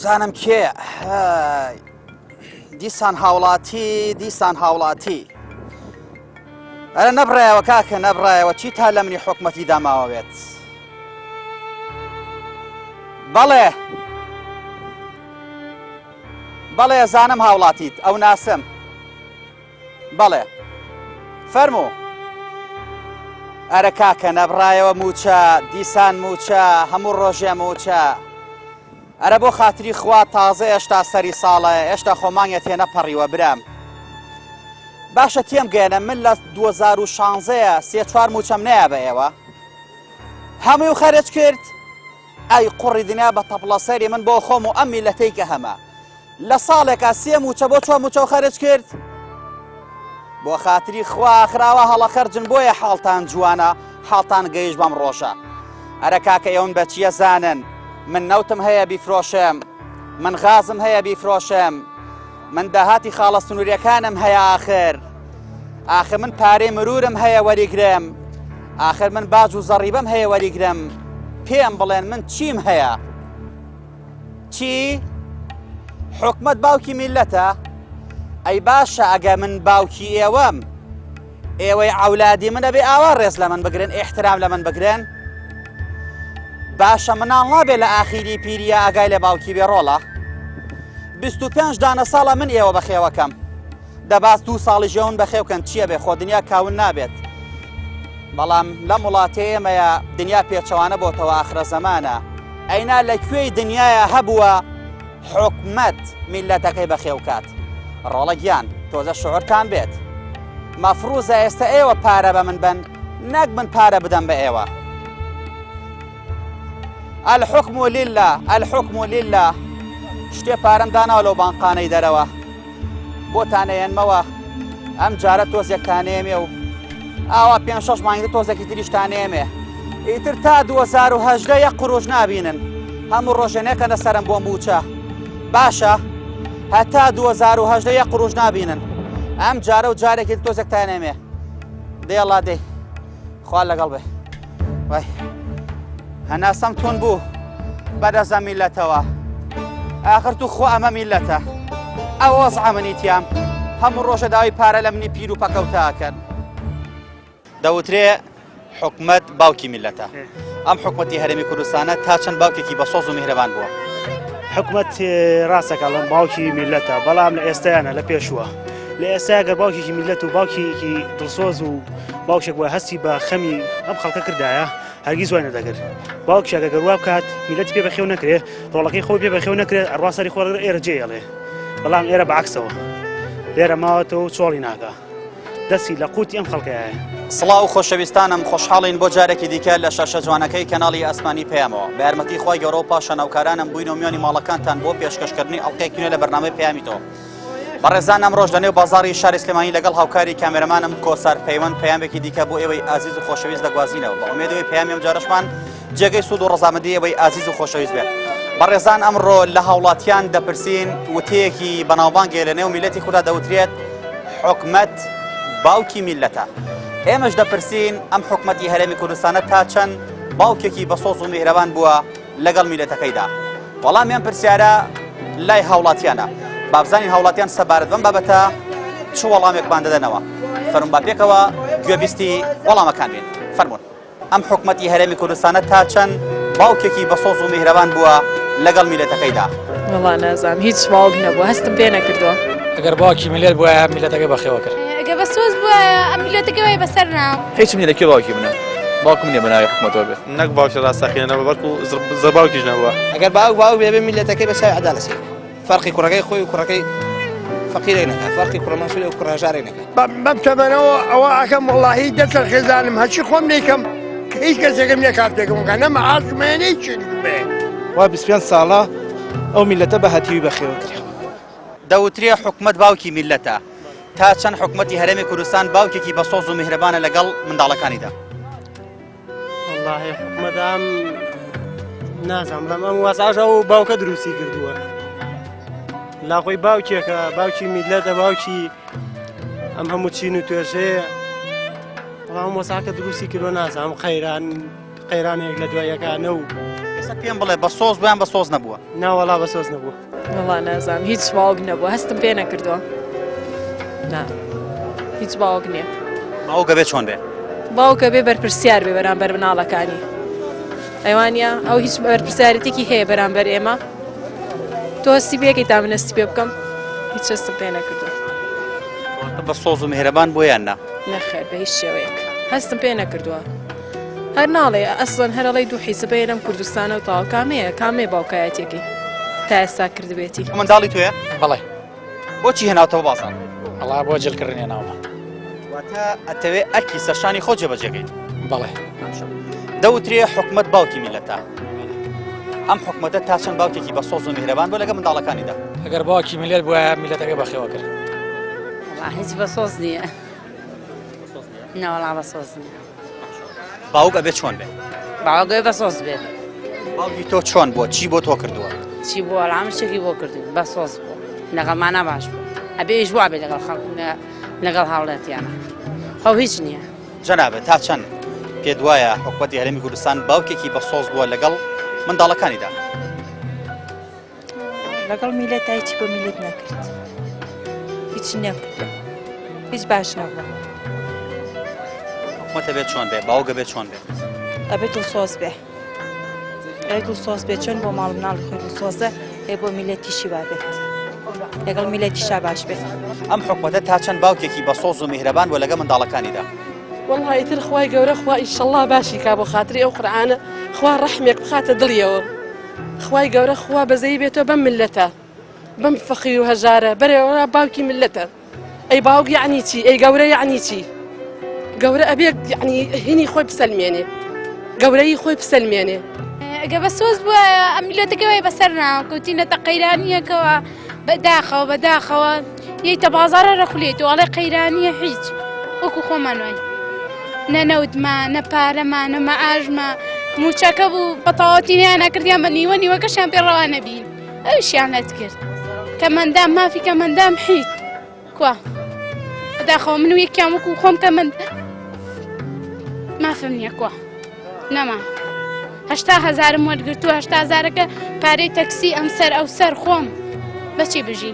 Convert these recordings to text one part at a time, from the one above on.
بزانم کێیە هەی. دیسان هاوڵاتی دیسان هاوڵاتی ئەرە نەبڕایەوە کاکە نەبڕایەوە چی تا لە منی حکومەتی داماوە بێت بەڵێ بەڵێ زانم هاوڵاتیت ئەو ناسم بەڵێ فەرموو ئەرە کاکە نەبڕایەوە موچە دیسان موچە هەموو ڕۆژێ موچە ئەرە بۆ خاتری خوا تازە ئێشتا سەری ساڵە ئێشتا خۆ مانگێ تێنەپەڕیوە برام باشە تێم گەیەنە من لە 2016 سێ چوار موچەم نەیا بە ئێوە هەمووی و خەرج کرد ئەی قوڕی دنیا بە تەپڵە سەری من بۆ خۆم و ئەم میلەتەی کە هەمە لە ساڵێکا سێ موچە بۆ چوار موچە و خەرج کرد بۆ خاتری خوا ئاخراوە هەڵە خەرجن بۆیە حاڵتان جوانە حاڵتان گەیش بەم ڕۆژە ئەرە کاکە ئێون بە چیە زانن من نەوتم هەیە بیفرۆشم من غازم هەیە بیفرۆشم من داهاتی خاڵە سنووریەکانم هەیە ئاخر ئاخر من پارەی مرورم هەیە وەریگرم ئاخر من باج و زەڕیبەم هەیە وەریگرم پێم بڵێن من چیم هەیە چی؟ حکومەت باوکی میللەتە؟ ئەی باشە ئەگە من باوکی ئێوەم ئێوەی عەولادی من ئەبێ ئاوا ڕێز لە من بگرن ئیحترام لە من بگرن باشە مناڵ نابێ لە ئاخیری پیریە ئاگای لە باوکی بێ ڕۆڵە 25 دانە ساڵە من ئێوە بەخێوەکەم دەباس دوو ساڵی ژێون بەخێوکەن چییە بێ خۆ دنیا کاون نابێت بەڵام لەم وڵاتەی ئێمەیە دنیا پێچەوانە بۆتەوە ئاخرە زەمانە ئەینا لە کوێی دنیاە هەبووە حکومەت میلەتەکەی بەخێوکات ڕۆڵە گیان تۆزە شعورتان بێت مەفروزە ئێستا ئێوە پارە بە من بن نەک من پارە بدەم بە ئێوە الحكم لله الحكم لله شتێ پارەم داناوە لەو بانقانەی دەرەوە بۆتان ئەیەنمەوە ئەم جارە تۆزێک تانێمێ و ئاوا پێ شەش مانگی تۆزێکی تریش تانێمێ ئیتر تا 2010 یەک قروش نابینن هەموو ڕۆژێ نەکەنە سەرم بۆ موچە باشە هەتا 2010 یەک قروش نابینن ئەم جارە و جارێکی تۆزێک تانێمێ دێڵا دێ خوا لەگەڵ بێ وای هەناسەم تون بوو بەدەزە میلەتەوە ئاخر تو خوا ئەمە میلەتە ئەو وەزعە منی تیام هەموو ڕۆژە داوای پارە لە منی پیر و پەکەوتاکەن دەوترێ حکومت باوکی میلەتە ئەم حکومەتی هەرێمی کوردستانە تا چەند باوکێکی بەسۆز و میهرەبان بووە حکومت ڕاستەکەڵم باوکی میلەتە بەڵام لە ئێستایانە لە پێشوە لە ئێستا گەر باوکێکی میلەت و باوکێکی دڵسۆز و باوکێک وە هەستی بە خەمی ئەم خەڵکە کردایە هەرگیز وای نەدەکرد باوکێک ئەگەر وا بکات میلەتی پێ بەخێو نەکرێ ڕۆڵەکەی خۆی پێ بەخێو نەکرێت ئەڕوا سەری خۆ ئێرە جێیەڵێ بەڵام ئێرە بەعکسەوە لێرە ماوەتەوە و چۆڵی ناکا دەستی لە قوتی ئەم خەڵکەیە. سڵاو خۆشەویستانم خۆشحاڵین بۆ جارێکی دیکە لە شاشە جوانەکەی کەناڵی ئاسمانی پەیامەوە بە یارمەتی خوای گەورە و پاشان هاوکارانم بووینەوە میوانی ماڵەکانتان بۆ پێشکەشکردنی ئەڵقەیەکی نوێ لە بەرنامەی پەیامی تۆ. بەڕێزان ئەمڕۆش لەنێو بازاڕی شاری سلێمانی لەگەڵ هاوکاری کامێرەمانم کۆسار پەیوەند پەیامێکی دیکە بۆ ئێوەی ئازیز و خۆشەویست دەگوازینەوە بە ئومێدەوەی پەیامی ئەمجارەشمان جێگەی سوود و ڕەزامەندی ئێوەی ئازیز و خۆشەویست بێت. بەڕێزان ئەمڕۆ لە هاوڵاتیان دەپرسین وتەیەکی بەناوبانگێ لە نێو میلەتی خوددا دەوترێت حکومەت باوکی میلەتە. ئێمەش دەپرسین ئەم حکومەتی هەرێمی کوردستانە تا چەند باوکێکی بەسۆز و میهرەبان بووە لەگەڵ میلەتەکەیدا وەڵامی ئەم پرسیارە لای هاوڵاتیانە بابزانین هاوڵاتیان سەبارەت بەم بابەتە چ وەڵامێکمان دەدەنەوە فەرموون با پێکەوە گوێبیستی وەڵامەکان بین فەرمونون ئەم حکومەتی هەرێمی کوردستانە تا چەند باوکێکی بەسۆز و میهرەبان بووە لەگەڵ میلەتەکەیدا وەڵا نازانم هیچ باوک نەبووە هەستم پێ نەکردووە. ئەگەر باوکی میللەت بوایە میللەتەکەی بەخێوە کرد. ئەگەر بە سۆز بوایە ئەم میللەتەکەی وای بەسەر نا. هیچم نیە لە کوێ باوکی منە باوکم نیە بەناوی حکومەتەوە بێت. نەک باوکی ڕاستەقینە نەبووە بەڵکو زڕباوکیش نەبووە. ئەگەر باوک باوک بێ ئەبێ میللەتەکەی بە چاوی عەدالەت سەیر بکا فەرقی کوڕەکەی خۆی و کوڕەکەی فەقیرێک نەکا فەرقی کوڕە مەنسوورێک و کوڕە هەژارێک نەکا. بەم تەمەنەوە ئەوە ئەکەم وەڵاهی دەسەر خێزانم هەرچی خۆم دەیکەم کە هیچ کەسێکم نیە کار پێکم بکا نە مەعاشم هەیە نە هیچ شتێکم هەیە. وا 25 ساڵە ئەو میللەتە بە هەتیوی بەخێوە کرا. دەوترێ حکومەت باوکی میللەتە، تا چەند حکومەتی هەرێمی کوردستان باوکێکی بەسۆز و میهرەبانە لەگەڵ منداڵەکانیدا؟ وەڵاهی حکومەت ئەم نازانم بڵێم ئەم وەزعەش ئەو باوکە دروستی کردووە لاخۆی باوکێکە باوکی میللەتە باوکی ئەم هەموو چین و توێژەیە بەڵام وەزعەکە دروستی کردووە نازانم قەیران قەیرانێک لە دوای یەکانە و. ئێستا پێم بڵێ بە سۆز بووە یان بە سۆز نەبووە؟ نا وەڵا بە سۆز نەبووە. وەڵا نازانم هیچ باوک نەبووە هەستم پێ نەکردووە نا هیچ باوک نییە. باوک ئەبێ چۆن بێ؟ باوک ئەبێ بەرپرسیار بێ بەرامبەر مناڵەکانی ئەیوانە ئەو هیچ بەرپرسیارەتێکی هەیە بەرامبەر ئێمە تۆ هەستی پێکەی تا من هەستی پێ بکەم هیچ هەستم پێ نەکردووە. بە سۆز و میهرەبان بووە یان نا؟ نەخێر بە هیچ شێوەیەک هەستم پێ نەکردووە. هەر ناڵێ ئەسڵەن هەر ئەڵێی دوو حیزب هەیە لەم کوردستانە و تەواو کامەیە کامەیە باوکایەتیەکەی تا ئێستا کردبێتی. منداڵی تۆیە؟ بەڵێ. بۆچی هێناوتەوە بازاڕ؟ وەڵا بۆ جل کڕین هێناومە. واتە ئەتەوێ ئەرکی سەرشانی خۆت جێبەجێکەیت؟ بەڵێ. دەوترێ حکومەت باوکی میلەتە. ئەم حکومەتە تا چەند باوکێکی بە سۆز و میهرەبان بووە لەگەڵ منداڵەکانیدا؟ ئەگەر باوکی میلەت بوایە میلەتەکەی بەخێوە کرد. وەڵا هیچ بە سۆز نییە. نەوەڵا بە سۆز نییە. باوک ئەبێ چۆن بێ؟ باوک ئەبێ بە سۆز بێت. باوکی تۆ چۆن بووە؟ چی بۆ تۆ کردووە؟ چی بۆ وەڵا هەموو شتێکی بۆ کردووین بە سۆز بووە لەگەڵمانا باش بوو ئەبێ ئیش وا بێ لەگەڵ خەڵک لەگەڵ هاوڵاتیانە خۆ هیچ نییە. جەنابت تا چەند پێت وایە حکومەتی هەرێمی کوردستان باوکێکی بە سۆز بووە لەگەڵ منداڵەکانیدا؟ لەگەڵ میلەت هیچی بۆ میلەت نەکرد هیچی نەکرد هیچ باش نەبوو. حکومەت ئەبێت چۆن بێ؟ باوک ئەبێت چۆن بێ؟ ئەبێت دڵسۆز بێ ئەبێت دڵسۆز بێ چۆن بۆ ماڵ مناڵی خۆی دڵسۆزە ئێ بۆ میلەتیشی وا بێت لەگەڵ میلەتیشا باش بێت. ئەم حکومەتە تا چەند باوکێکی بەسۆز و میهرەبان بووە لەگەڵ منداڵەکانیدا؟ وەڵا ئیتر خوای گەورە خوا ئیشەڵا باشی کا بۆ خاتری ئەو قورئانە خوا ڕەحمێک بخاتە دڵیەوە خوای گەورە خوا بەزەیی بێتەوە بەم ملەتە بەم فەقیر و هەژارە بەرێوە باوکی ملەتە ئەی باوک یعنی چی ئەی گەورە یعنی چی گەورە ئەبێ یعنی هینی خۆی بسەلمێنێ گەورەی خۆی بسەلمێنێ ئەگە بە سۆز بووە ئەم میلەتەکە وای بەسەر ناوە کەوتینەتە قەیرانیەکەوە بەداخەوە بەداخەوە یەیتە بازارە رەخولێتەوە ئەڵێ قەیرانیە هیچ وەکو خۆمان وای نە نەوتما نە پارەما نە مەعاژما موچەکە بوو بەتەواوەتی نیان نەکردیان بە نیوە نیوەکەشیان پێ ڕەوا نەبین ئەویشیان لەت کرد کەمەندام مافی کەمەندام حیت کوا بەداخەوە من و یەکیان وەکو خۆم کەمەند مافم نییە کوا نەما هەشتا هەزارم وەرگرتووە هەشتا هەزارەکە پارەی تەکسی ئەم سەر ئەو سەر خۆم بەچی بژی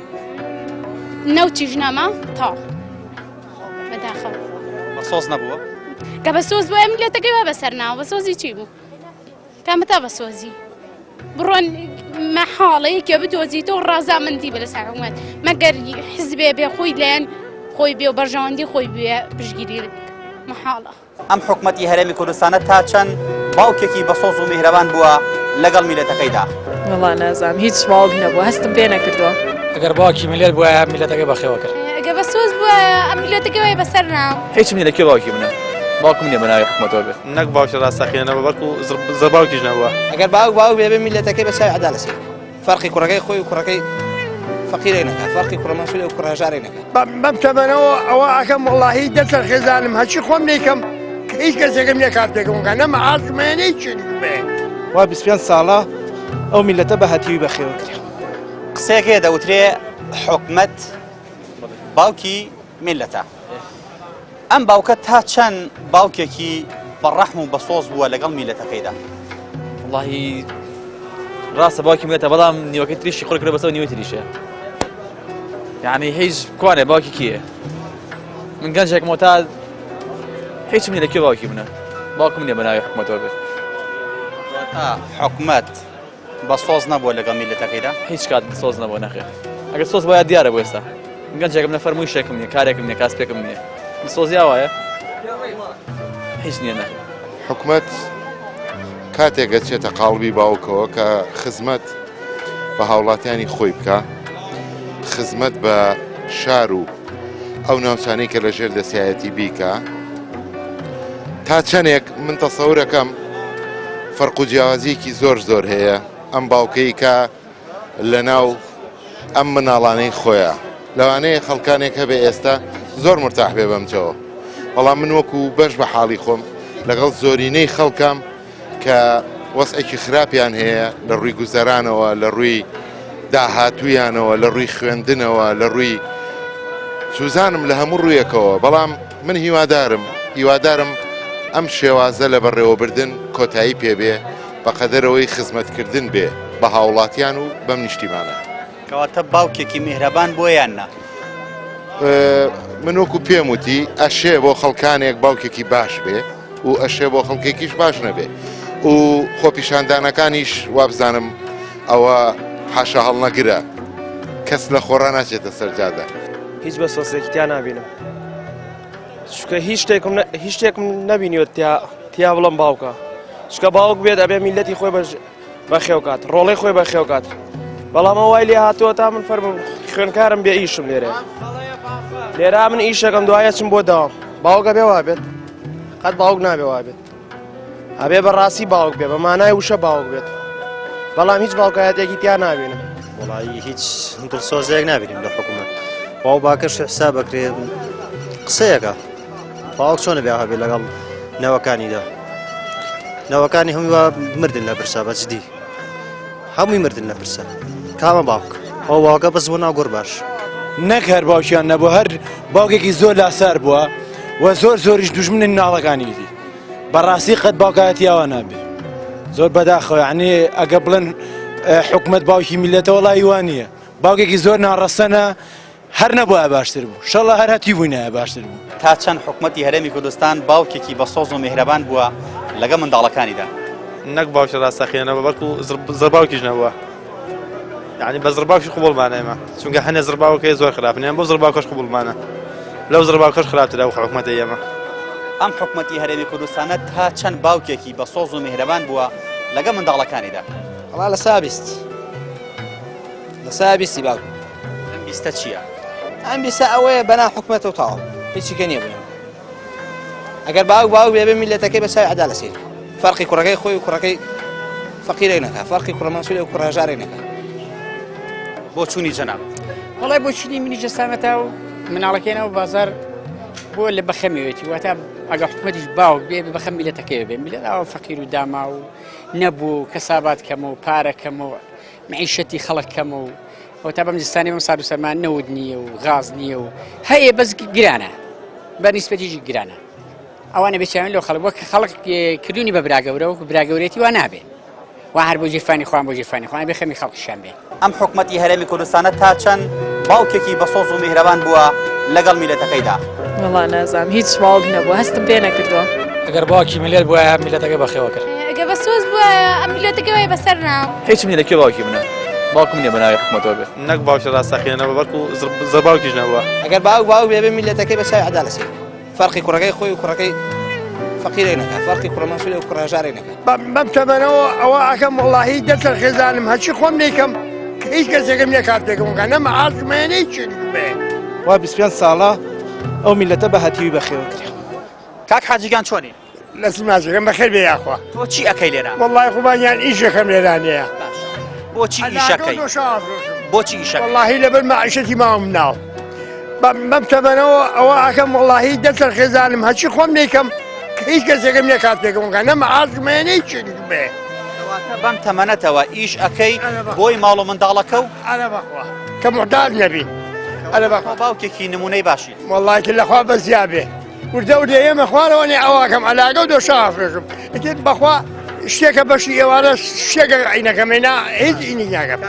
نەوتیش نەما تا بەداخەوە بە سۆز نەبووە کە بە سۆز بوو ئەم میلەتەکەی وا بەسەر ناوە بە سۆزی چی بوو کامە تا بە سۆزی بڕۆن مەحاڵە یەکێ بدۆزیتەوە ڕازامەندی بە لەسەر حکومەت مەگەر حزبێ بێ خۆی لایەن خۆی بێ و بەرژەوەندی خۆی بێ پشگیری مەحاڵە. ئەم حکومەتی هەرێمی کوردستانە تا چەند باوکێکی بەسۆز و میهرەبان بووە لەگەڵ میلەتەکەیدا؟ وەڵا نازانم هیچ باوک نەبووە هەستم پێ نەکردووە. ئەگەر باوکی میللەت بوایە میللەتەکەی بەخێوە کرد. ئەگەر بە سۆز بوایە ئەم میللەتەکەی وای بەسەر نا. هیچم نیە لە کوێ باوکی منە باوکم نیە بەناوی حکومەتەوە بێت. نەک باوکی ڕاستەقینە نەبووە بەڵکو زڕباوکیش نەبووە. ئەگەر باوک باوک بێ ئەبێ میللەتەکەی بە چاوی عەدالەت سەیر بکا. فەرقی کوڕەکەی خۆی و کوڕەکەی فەقیرێک نەکا فەرقی کوڕە مەنسوورێ و کوڕە هەژارێک نەکا. بەم تەمەنەوە ئەوە ئەکەم وەڵاهی دەسەر خێزانم هەرچی خۆم نەیکەم هیچ کەسێکم نییە کار پێکم بکا نە مەعاشم هەیە نە هیچ شتێکم هەیە. وا 25 ساڵە ئەو میللەتە بە هەتیوی بەخێوە کرێ. قسەیەک هەیە دەوترێ حکومەت باوکی میللەتە. ئەم باوکە تا چەند باوکێکی بە ڕەحم و بەسۆز بووە لەگەڵ میلەتەکەیدا؟ وەڵاهی ڕاستە باوکی میلەتە بەڵام نیوەکەی تریشی خۆی کردە بەسەر نیوەی تریشە یعنی هیچ کوانێ باوکی کیە من گەنجێکمەوە تا هیچم نیە لە کوێ باوکی منە باوکم نییە بە ناوی حکومەتەوە بێت حکومەت بە سۆز نەبووە لەگەڵ میللەتەکەیدا؟ هیچ کات سۆز نەبووە نەخێر ئەگەر سۆز بایە دیارە بۆ ئێستا من گەنجێکم نە فەرمووی شێکم نییە کارێکم نییە کاسپێکم نییە من سۆزی ئاوایە هیچ نییە نەخێر. حکومەت کاتێک ئەچێتە قاڵبی باوکەوە کە خزمەت بە هاوڵاتیانی خۆی بکا خزمەت بە شار و ئەو ناوچانەی کە لەژێر دەستایەتی بیکا تا چەندێک من تەسەورەکەم فەرق و جیاوازیەکی زۆر زۆر هەیە ئەم باوکەی کە لە ناو ئەم مناڵانەی خۆیە لەوانەیە خەڵکانێک هەبێ ئێستا زۆر مرتاح بێ بەمجەوە بەڵام من وەکو بەش بە حاڵی خۆم لەگەڵ زۆرینەی خەڵکام کە وەزعێکی خراپیان هەیە لە ڕووی گوزەرانەوە، لە ڕووی داهاتوویانەوە، لە ڕووی خوێندنەوە، لە ڕووی سوزانم لە هەموو ڕوویەکەوە، بەڵام من هیوادارم هیوادارم ئەم شێوازە لە بەڕێوەبردن کۆتایی پێبێ. بەقەدەرەوەی خزمەتکردن بێ بە هاوڵاتیان و بەم نیشتیمانە. کەواتە باوکێکی میهرەبان بووە یان نا؟ من وەکو پێم وتی ئەشێ بۆ خەڵکانێک باوکێکی باش بێ و ئەشێ بۆ خەڵکێکیش باش نەبێ و خۆپیشاندانەکانیش وابزانم ئەوە حاشا هەڵنەگرە کەس لە خۆڕا ناچێتە سەر جادە. هیچ بە سۆسێکی تیا نابینم چونکە هیچ شتێکم هیچ شتێکم نەبینیوە تیا تیا بڵم باوکە چونکە باوک بێت ئەبێ میلەتی خۆی بەش بەخێو کات ڕۆڵەی خۆی بەخێو کات بەڵام ئەو وای لێ هاتووە تا من فەرموم خوێنکارم بێ ئیشم لێرە لێرە من ئیشەکەم دوایە چم بۆ داوام باوکە بێ وابێت قەت باوک نابێ وابێت ئەبێ بەڕاستی باوک بێ بە مانای وشە باوک بێت بەڵام هیچ باوکایەتێکی تیا نابینم وڵی هیچ دڵسۆزێک نابینیم لە حکوومەت باو باکەش حساب بکرێ قسەیەکە باوک چۆنە بێ هەبێ لەگەڵ نەوەکانیدا نەوەکانی هەمووی وا مردن لە برسا بە جدی هەمووی مردن لە برسا کامە باوک ئەو باوکە بەس بۆ ناو گۆڕ باش نەک هەر باوکیان نەبوو هەر باوکێکی زۆر لاسار بووە و زۆر زۆریش دوژمنی مناڵەکانیتی بەڕاستی قەت باوکایەتی ئاوا نابێ زۆر بەداخەوە یعنی ئەگە بڵێن حکومەت باوکی میلەتە وەڵی وان نییە باوکێکی زۆر ناڕەسەنە هەر نەبوایە باشتر بوو شەڵا هەر هەتی بووینایە باشتر بوو. تا چەند حکومەتی هەرێمی کوردستان باوکێکی بەسۆز و میهرەبان بووە لەگەڵ منداڵەکانیدا؟ نەک باوکی ڕاستەقینە نەبووە بەڵکو زڕباوکیش نەبووە یعنی بە زڕباوکی قبوڵمانە ئێمە چونکە هەنێ زڕباوکەی زۆر خراپن یان بۆ زڕباوکەش قبوڵمانە لەو زڕباوکەش خراپترە ئەو حکومەتە ئێمە. ئەم حکومەتی هەرێمی کوردستانە تا چەند باوکێکی بەسۆز و میهرەبان بووە لەگەڵ منداڵەکانیدا؟ وەڵا لە سا 20 لە سا بیستی باوک ئەم بیستە چییە؟ ئەم بیستە ئەوەیە بەنا حکومەتە و تەواو هیچی کە نییە بۆ ئەگەر باوک باوک بێ بێ میلەتەکەی بە چاوی عەدالە سەیر فەرقی کوڕەکەی خۆی و کوڕەکەی فەقیرێک نەکا فەرقی کوڕە مەنسوورێک و کوڕە هەژارێک نەکا بۆچوونی جەناب وەڵای بۆچوونی منیش جەسامەتە و مناڵەکەی ناو بازار بۆ لە بەخەمەوێتی واتە ئەگە حکومەتیش باوک بێ بەخەم میلەتەکەی بێ میلەت ئاوا فەقیر و داما و نەبوو کەسابات کەمە و پارە کەمە و معیشەتی خەڵک کەمە و ئەوەتا بەم زستانی بەم سارد و سەرما نەوت نییە و غاز نییە و هەیە بەس گرانە بە نیسبەتیشی گرانە ئەوانە بێچوان لەو خەڵک وەک خەڵک کردوونی بە براگەورە وەکو براگەورێتی وا نابێ وا هەر بۆ جیرفانی خۆیان بۆ جیرفانی خۆیان بێ خەمی خەڵکیشیان بێ. ئەم حکومەتی هەرێمی کوردستانە تا چەند باوکێکی بەسۆز و میهرەبان بووە لەگەڵ میللەتەکەیدا؟ وەڵا نازانم هیچ باوک نەبووە هەستم پێ نەکردووە. ئەگەر باوکی میللەت بوایە میللەتەکەی بەخێوە کرد. ئەگەر بە سۆز بوایە ئەم میللەتەکەی وای بەسەر نا. هیچم نیە لە کوێ باوکی منە باوکم نیە بەناوی حکومەتەوە بێت. نەک باوکی ڕاستەقینە نەبووە بەڵکو زڕباوکیش نەبووە. ئەگەر باوک باوک بێ بێ میللەتەکەی بە چاوی عەدالە سەیر فەرقی کوڕەکەی خۆی و کوڕەکەی فەقیرێک نەکا فەرقی کوڕە مەنسوورێک و کوڕە هەژارێک نەکا. بەم تەمەنەوە ئەوە ئەکەم وەڵاهی دەسەر خێزانم هەرچی خۆم دەیکەم هیچ کەسێکم نییە کار پێکەم بکا نە مەعاشم هەیە نە هیچی هەیە. وا 25 ساڵە ئەو میللەتە بە هەتیوی بەخێوە کرا. کاک حاجی گیان چۆنی؟ لەسم نازەکەم بەخێر بێ یاخوا. تۆ چی ئەکەی لێرە؟ وەڵڵاهی قوربان گیان ئیشەکەم لێرە نییە. بۆچی ئیشەکەی؟ بۆچی ئیشەکەی؟ وەڵڵاهی لەبەر مەعیشەتی ماوم مناڵ. بەم تەمەنەوە ئەوە ئەکەم وەڵڵاهی دەسەر خێزانم هەرچی خۆم دەیکەم هیچ کەسێکم نییە کار پێکەم بکا نە مەعاشم هەیە نە هیچ هەیە. کەواتە بەم تەمەنەتەوە ئیش ئەکەی بۆی ماڵ و منداڵەکە و ئەرە بەخوا کە موحتاج نەبین ئەرە بەخوا باوکێکی نمونەی باشی وەڵڵاهی کە لەخوا بەزیا بێ وردە وردە ئێمە خوارەوە نێ ئەواکەم عەلاگە و دۆشا ئافرۆشم ئیتر بەخوا شتێکە بەشی ئێوارە شتێکە عینەکەمێ نا هیچ ئینی ناکەم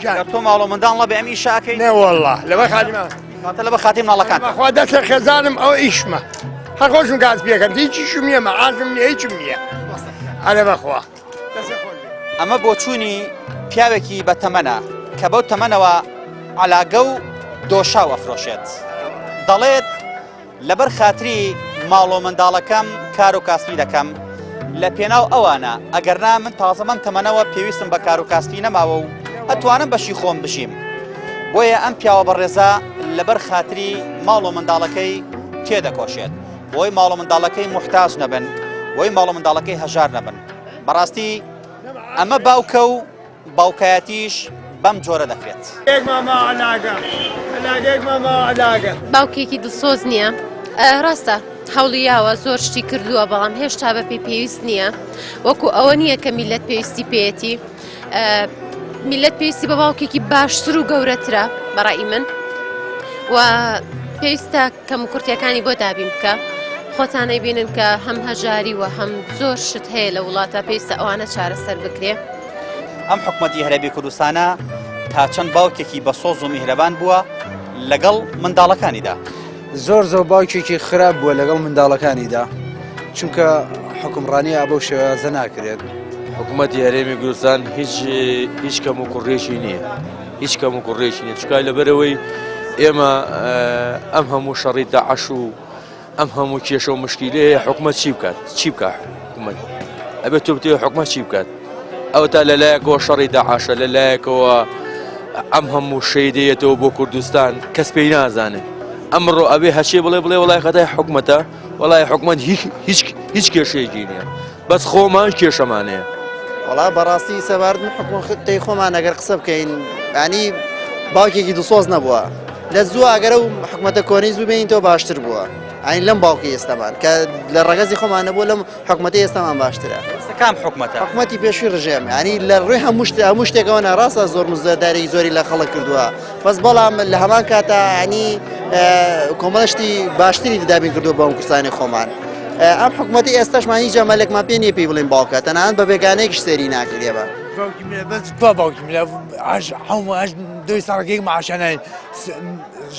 گەر تۆ ماڵ و منداڵ نەبێ ئەم ئیشە ئەکەی؟ نەوەڵڵا لەبەر خاتری ماڵ واتە لەبەر خاتری منداڵەکانت. بەخوا دەستە خێزانم ئەو ئیشمە هەر خۆشم کات پێکەم هیچیشم نییە مەعاشم نییە هیچم نییە ئەرێ بەخوا ئەمە بۆچوونی پیاوێکی بەتەمەنە کە بەو تەمەنەوە عەلاگە و دۆشاو ئەفرۆشێت دەڵێت لەبەر خاتری ماڵ و منداڵەکەم کار و کاسبی دەکەم لە پێناو ئەوانە ئەگەرنا من تازە بەم تەمەنەوە پێویستم بە کار و کاسبی نەماوە و ئەتوانم بەشی خۆم بژیم بۆیە ئەم پیاوە بەڕێزە لەبەر خاتری ماڵ و منداڵەکەی تێدەکۆشێت بۆی ماڵ و منداڵەکەی محتاج نەبن بۆی ماڵ و منداڵەکەی هەژار نەبن بەڕاستی ئەمە باوکە و باوکایەتیش بەم جۆرە دەکرێت. باوکێکی دڵسۆز نییە ڕاستە هەوڵی یاوە زۆر شتی کردووە بەڵام هێشتا بە پێی پێویست نییە وەکو ئەوە نییە کە میلەت پێویستی پێیەتی میلەت پێویستی بە باوکێکی باشتر و گەورەترە بەڕای من و پێویستە کەم و کورتیەکانی بۆ دابین بکە. خۆتان ئەیبینن کە هەم هەژاری و هەم زۆر شت هەیە لە وڵاتە پێویستە ئەوانە چارەسەر بکرێ. ئەم حکومەتی هەرێمی کوردستانە تا چەند باوکێکی بەسۆز و میهرەبان بووە لەگەڵ منداڵەکانیدا؟ زۆر زۆر باوکێکی خراپ بووە لەگەڵ منداڵەکانیدا چونکە حکومڕانی ئا بەو شێوازە ناکرێت. حکوومەتی هەرێمی کوردستان هیچ هیچ کەم و کوڕێکی نییە هیچ کەم و کوڕێکی نییە چکای لەبەرەوەی ئێمە ئەم هەموو شەڕی داعش و ئەم هەموو کێشە و مشکیلەیە حکومەت چی بکات چی بکات حکومەت ئەبێت تۆ بتەوێت حکومەت چی بکات ئەو تا لەلایەکەوە شەڕی داعشە لەلایەکەوە ئەم هەموو شەیدەیەتەوە بۆ کوردستان کەس پێی نازانێت ئەمڕۆ ئەبێ هەچێ بڵێ بڵێ وڵای خەتای حکومەتە وڵای حکومەت هیچ هیچ کێشەیەکی نییە بەس خۆمان کێشەمان هەیە. وەڵا بەڕاستی سەبارەت من حکومەتەی خۆمان ئەگەر قسە بکەین ینی باوکێکی دڵسۆز نەبووە لە زوو ئەگەر ئەو حکومەتە کۆنەی زوو بێنیتەوە باشتر بووە ئاین لەم باوکی ئێستامان کە لە ڕەگەزی خۆمان نەبوو لەم حکومەتی ئێستامان باشترە کام حکومەتە حکومەتی پێشوی ڕژێم ینی لە ڕووی هەموو شتێ هەموو شتێکەوە ناڕاستە زۆر مزداری زۆری لە خەڵک کردووە بەس بەڵام لە هەمان کاتا ینی کۆمەڵشتی باشتری دابین کردو بۆ ئەم کوردستانی خۆمان ئەم حکوومەتی ئێستاشمان هیچ جەمەلێکمان پێ نییە پێی بڵێن باوکە تەنانەت بە بێگانەیەکیش سەیری ناکرێ بە. باوکی منە بەس کوا باوکی منە عاش حەوم عاش دوی ساڵەکەی معاشانای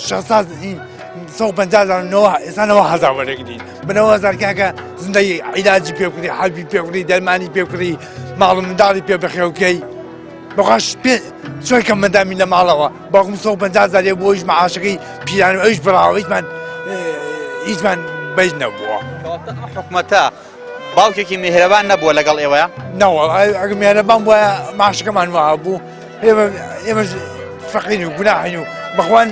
شەساز سەد پەنجا هەزار نەوە ئێستا نەوە هەزار وەرەگرین بە نەوە هەزار کاکە زندگی عیلاجی پێ بکڕی حەبی پێ بکڕی دەرمانی پێ بکڕی ماڵ و منداڵی پێ بەخێوکەی بەخواش پێ چۆن کەم مەدامی لە ماڵەوە باوکم 150 هەزار بۆ ئیش معاشەکەی پیران و ئەویش بڕاوە هیچمان هیچمان بەیش نەبووە. کەواتە ئەم حکومەتە باوکێکی میهرەبان نەبووە لەگەڵ ئێوەیە؟ نەوەڵ ئەگەر میهرەبان بووە معاشەکەمان وەها بوو ئێمە ئێمەش فەقیرین و گوناحین و بەخوان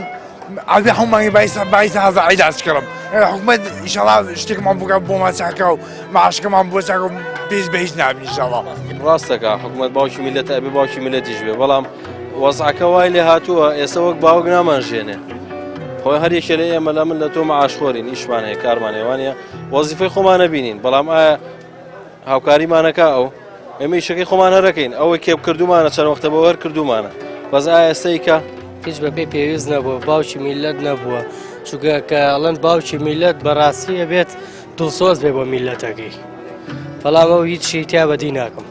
ئەبێ هەموو مانگی بایسە هەزار عیلاج کڕم حکومەت ئیشەڵا شتێکمان بکە بۆمان چاکە و معاشەکەمان بۆ چاکە و پێویست بە هیچ نابین ئیشەڵا. ڕاستەکە حکومەت باوکی میلەتە ئەبێ باوکی میلەتیش بێ بەڵام وەزعەکە وای لێ هاتووە ئێستا وەک باوک نامان ژێنێ خۆی هەر یەکێ لە ئێمە لە من لە تۆ معاشخۆرین ئیشمان هەیە کارمان هەیە وانە وەزیفەی خۆمان نەبینین بەڵام ئایا هاوکاریمانەکە ئەو ئێمە ئیشەکەی خۆمان هەرەکەین ئەوەی کێب کردومانە چەند وەختە بۆ هەر کردومانە بەس ئایا ئێستەیکە هیچ بەپێی پێویست نەبووە باوکی میلەت نەبووە چونکە کە ئەڵەن باوکی میلەت بەڕاستی ئەبێت دڵسۆز بێ بۆ میلەتەکەی بەڵام ئەو هیچی تیا بەدی ناکەم.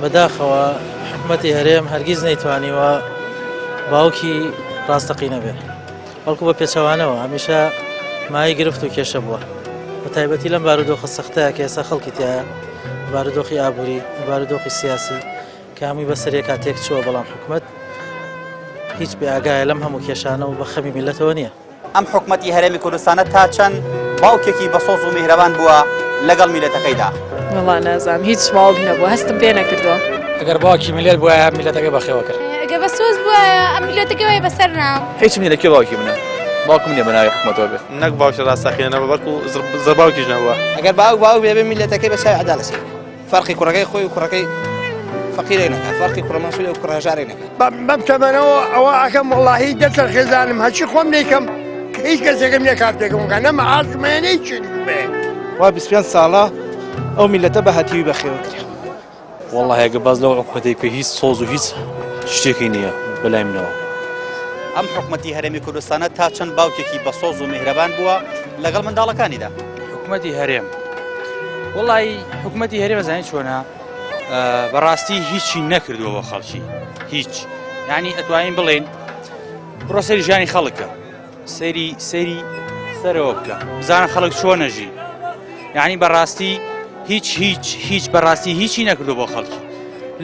بەداخەوە حکومەتی هەرێم هەرگیز نەیتوانیوە باوکی ڕاستەقینە بێت بەڵکو بە پێچەوانەوە هەمیشە مایەی گرفت و کێشە بووە بە تایبەتی لەم بارودۆخە سەختەیە کە ئێستا خەڵکی تایە بارودۆخی ئابووری بارودۆخی سیاسی کە هەمووی بەسەرێکا تێک چووە بەڵام حکومەت هیچ بێ ئاگایە لەم هەموو کێشانە و بە خەمی میلەتەوە نییە. ئەم حکومەتی هەرێمی کوردستانە تا چەند باوکێکی بەسۆز و میهرەبان بووە لەگەڵ میلەتەکەیدا؟ وەڵا نازانم هیچ باوک نەبووە هەستم پێ نەکردووە. ئەگەر باوکی میللەت بوایە میللەتەکەی بەخێوە کرد. ئەگەر بە سۆز بوایە ئەم میللەتەکەی وای بەسەر نا. هیچم نیە لە کوێ باوکی منە باوکم نیە بەناوی حکومەتەوە بێت. نەک باوکی ڕاستەقینە نەبووە بەڵکو زڕباوکیش نەبووە. ئەگەر باوک باوک بێ ئەبێ میللەتەکەی بە چاوی عەدالەت سەیر بکا. فەرقی کوڕەکەی خۆی و کوڕەکەی فەقیرێک نەکات فەرقی کوڕە مەنسوورێک و کوڕە هەژارێک نەکات. بەم تەمەنەوە ئەوە ئەکەم وەڵاهی دەسەر خێزانم هەرچی خۆم دەیکەم کە هیچ کەسێکم نییە کار پێکم بکات نە مەعاشم هەیە نە هیچی دیکەم هەیە. وا 25 ساڵە ئەو میللەتە بە هەتیوی بەخێوە کرێ. وەڵاهی ئەگەر باس لەو حکومەتەی بکەی هیچ سۆز و هیچ شتێکی نییە بەلای منەوە. ئەم حکومەتی هەرێمی کوردستانە تا چەند باوکێکی بەسۆز و میهرەبان بووە لەگەڵ منداڵەکانیدا؟ حکومەتی هەرێم وڵی حکومەتی هەرێم ئەزانی چۆنە بەڕاستی هیچی نەکردووە بۆ خەڵکی هیچ یعنی ئەتوانین بڵێن بڕۆ سەری ژیانی خەڵکە سەیری سەیری سەرەوە بکە بزانە خەڵک چۆنەژی یعنی بەڕاستی هیچ هیچ هیچ بەڕاستی هیچی نەکردو بۆ خەڵکی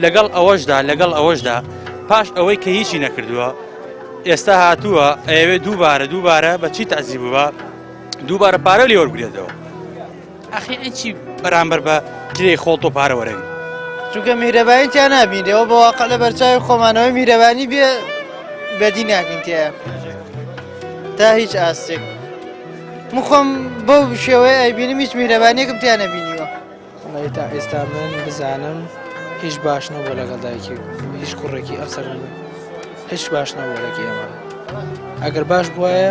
لەگەڵ ئەوەشدا لەگەڵ ئەوەشدا پاش ئەوەی کە هیچی نەکردووە ئێستا هاتووە ئەوێ دووبارە دووبارە بەچی تەزی بووە دووبارە پارە لێ وەرگێتەوە ئەخی ئەچی بەرامبەر بە کرێی خۆڵ تۆ پارە وەرەگری چونکە میرەبانی تیا نابینرێەوە بە واقع لە بەرچاوی خۆمانەوە میرەبانی بێ بەدی ناکەین تیا تا هیچ ئاستێک من خۆم بەو شێوەیە ئەیبینم هیچ میرەبانیەکم تیا نەبینیوە وەڵی تا ئێستا من بزانم هیچ باش نەبووە لەگەڵ دایکی هیچ کوڕێکی ئەم سەردەمە هیچ باش نەبووە لەگە ئێمە ئەگەر باش بواە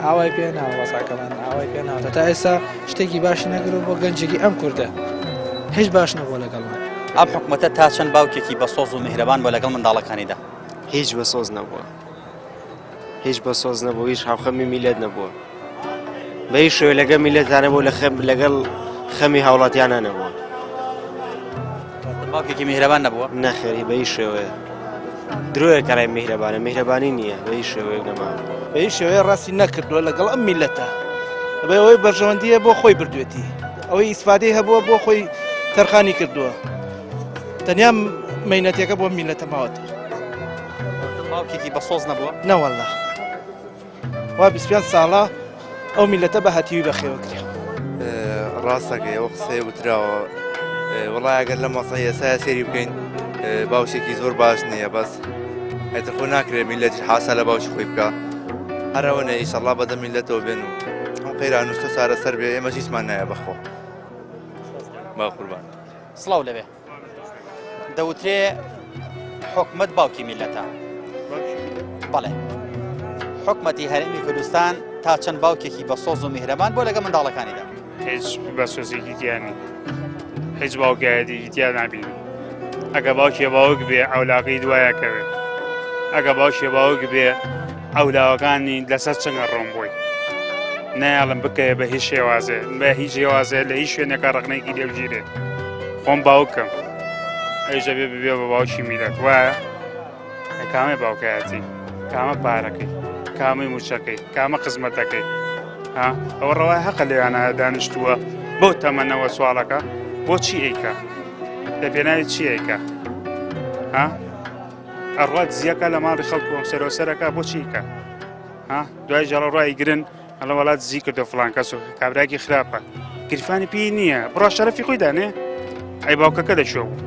ئاوای پێ ناوە وەزعەکەمان ئاوای پێ ناوە تا ئێستا شتێکی باش نەگرو بۆ گەنجێکی ئەم کوردە هیچ باش نەبووە لەگەڵمان. ئەم حکومەتە تا چەند باوکێکی بەسۆز و میهرەبان بووە لەگەڵ منداڵەکانیدا؟ هیچ بەسۆز نەبووە هیچ بەسۆز نەبوو هیچ هاوخەمی میلەت نەبووە. بە هیچ شێوەیە لەگەڵ میللەتا نەبوو لە خەم لەگەڵ خەمی هاوڵاتیانە نەبووە. باوکێکی میهرەبان نەبووە؟ نەخێری بە هیچ شێوەیە. درۆیە کە ڕای میهرەبانە میهرەبانی نییە بە هیچ شێوەیەک نەما. بە هیچ شێوەیە ڕاستی نەکردووە لەگەڵ ئەم میللەتە. لەبەر ئەوەی بەرژەوەندییە بۆ خۆی بردوێتی. ئەوەی ئیسفادەی هەبووە بۆ خۆی تەرخانی کردووە. تەنیا مەینەتیەکە بۆ میللەتە ماوەتەوە. باوکێکی بەسۆز نەبووە؟ نەوەڵا. وا 25 ساڵە ئەو میلەتە بە هەتیوی بەخێوە کرێ. ڕاستەکەی ئەو قسەیە وتراوە وڵای ئەگەر لە مەسای ئێستا سێری بکەین باوشێکی زۆر باش نییە بەس ئەتر خۆ ناکرێت میلەتی حاسا لە باوکی خۆی بکە هەرەوە نە ئیشەڵا بەدە میلەتەوە بێن و ئەم قەیرانوستە چارەسەر بێ ئێمە هیچمان نایە بەخۆ با قوربان سڵاو لەوێ دەوترێ حکومەت باوکی میلەتە بەڵێ حکومەتی هەرێمی کوردستان تا چەند باوکێکی بە سۆز و میهرەبان بۆ لەگە منداڵەکانیدا هیچ بە سۆزێکی تیانی هیچ باوکایەتێکی تیا نابینی ئەگە باوکێ باوک بێ ئەولاقی دوایەکەوێت ئەگە باوکێ باوک بێ ئەولاوەکانی لەسەر چنگە ڕۆم بووی نایەڵم بکەوێ بە هیچ شێوازێ بە هیچ شێوازێ لە هیچ شوێنێکە ڕەخنەیەکی لێ بگیرێ خۆم باوکم ئەویش دەبێ ببێ بە باوکی میلەت وایە کامەی باوکایەتی کامە پارەکەی کامەی موچەکەی کامە خزمەتەکەی ها ئەوە ڕەوای هەقە لێیانە دانیشتووە بەو تەمەنەوە سواڵەکە بۆچی ئەیکا لە پێناوی چی ئەیکا ها ئەڕوا دزیەکە لە ماڵی خەڵک و ئەم سەرەوە سەرەکە بۆچی کە ها دوای جاڵە ڕای گرن ئەڵە وڵات دزی کردو فلان کەس و کابراکی خراپە گریفانی پێی نییە بڕا شەرەفی خۆی دانێ ئەی باوکەکە لە کوێ بوو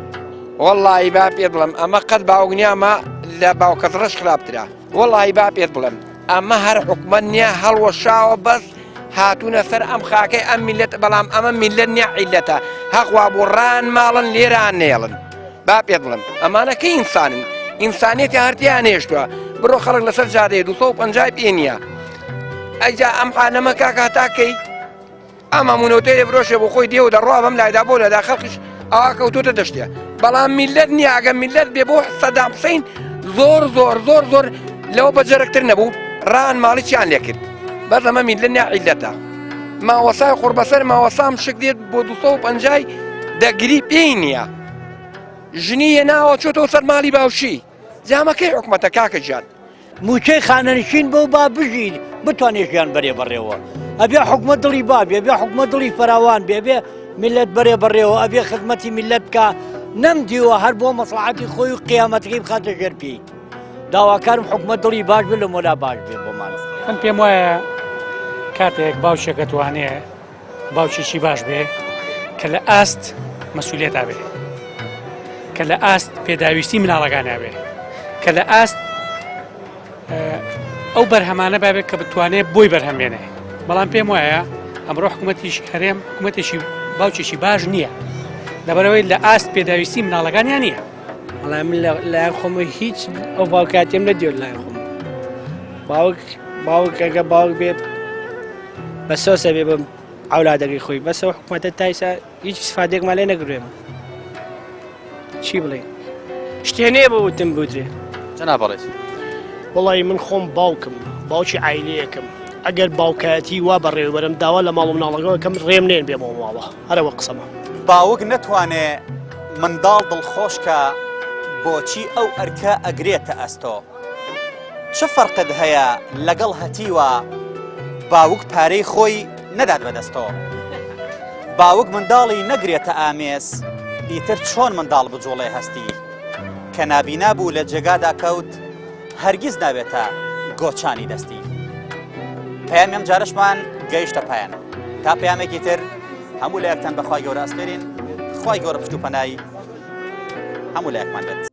وەڵی با پێت بڵم ئەمە قەت باوک نیامە لە باوکە ڕەش خراپترە وەڵی با پێت بڵم ئەمە هەر حکومەت نییە هەڵوەشاوە بەس هاتوونە سەر ئەم خاکەی ئەم میلەت بەڵام ئەمە میلەت نییە عیلەتە هەقوا بۆ ڕان ماڵن لێران نێڵن با پێت بڵێم ئەمانە کەی ئینسانن ئینسانیەتی هەرتیان هێشتووە بڕۆ خەڵک لەسەر جادەیە 250 پێ نییە ئەجا ئەم عالەمە کاکە هەتا کەی ئەم هەموو نەوتەیە فرۆشێ بۆ خۆی دێ و دەڕوا بەم لایدا بۆ لەدا خەڵکیش ئاوا کەوتۆتە دەشتێ بەڵام میلەت نییە ئەگە میلەت بێ بۆ سەدام حسین زۆر زۆر زۆر زۆر لەوە بەجەرەکتر نەبوو ڕان ماڵی چیان لێ کرد بەس ئەمە میلەت نییە عیلەتە ماوەسای قوڕبەسەر ماوەسام شک دێت بۆ 250 دەگری پێی نییە ژنی هێناوە چۆتەوە سەر ماڵی باوشی جامەکەی حکومەتە کاکە گیان. موچەی خانەنشین بەو با بژین بتوانێ ژیان بەرێ بەڕێوە ئەبێ حکومەت دڵی با بێ بێ حکومەت دڵی فراوان بێ بێ میلەت بەرێ بەڕێوە ئەبێ خزمەتی میلەت بکە نەم دیوە هەر بۆ مەسڵحەتی خۆی و قیامەتەکەی بخاتە ژێر پێی داواکارم حکومەت دڵی باش بێ لە مۆلا باش بێ بۆمان. من پێم وایە کاتێک باوکێک ئەتوانێ باوکێکی باش بێ کە لە ئاست مەسوولێتا بێ کە لە ئاست پێداویستی مناڵەکانیا بێ کە لە ئاست ئەو بەرهەمانە بابێت کە بتوانێت بۆی بەرهەمێنێ بەڵام پێم وایە ئەمڕۆ حکوومەتیش هەرێم حکوومەتێکی باوکێکی باش نییە لەبەرەوەی لە ئاست پێداویستی مناڵەکانیان نییە وەڵای من لای خۆم هیچ ئەو باوکاتیم نەدیوە لای خۆم باوک باوک ئەگە باوک بێت بە سۆسە بێ بە عولادەکەی خۆی بەسەوە حکوومەتە تایسا هیچ سفادێکمان لێ نەگرێمە چی بڵێ شتێ نییە بۆ وتم بودرێ جەناب بەڕێز وەڵی من خۆم باوکم باوکی عیلەیەکم ئەگەر باوکایەتی وا بەڕێوەبەرم داوا لە ماڵ و مناڵەکەەوە کەم ڕێم نێن بێمەوە ماڵە هەرەوە قسەمە باوک نەتوانێ منداڵ دڵخۆش کا بۆچی ئەو ئەرکە ئەگرێتە ئەستۆ؟ چ فەرقت هەیە لەگەڵ هەتیوە باوک پارەی خۆی نەدات بەدەستۆ؟ باوک منداڵی نەگرێتە ئامێز ئیتر چۆن منداڵ بجوڵێ هەستی کە نابینا بوو لە جێگادا کەوت هەرگیز نابێتە گۆچانی دەستی پەیامی ئەم جارەشمان گەیشتە پایان تا پەیامێکی تر هەموو لایەکتان بەخوای گەورە ئەسپێرین خوای گەورە پشت و پەنای هەموو لایەکمان بێت.